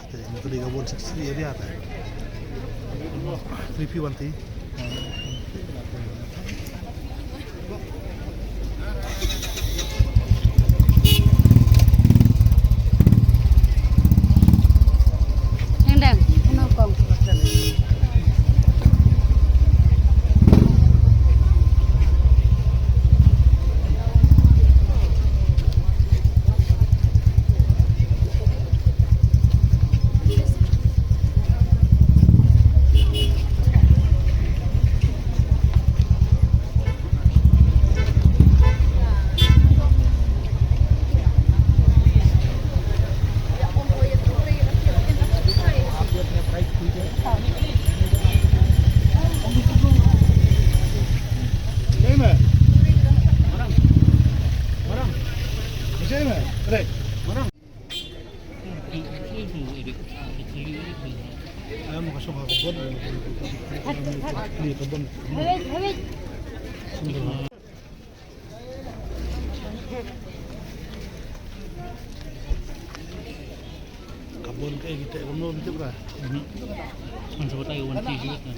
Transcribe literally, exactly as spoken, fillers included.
Te, ïa kane ka one six three area te. Three P one three. Dang, dang, kano kong? Kabon kaei kita kumno bintip ra. Mhm. Kan sebut ayo wan ti juga kan.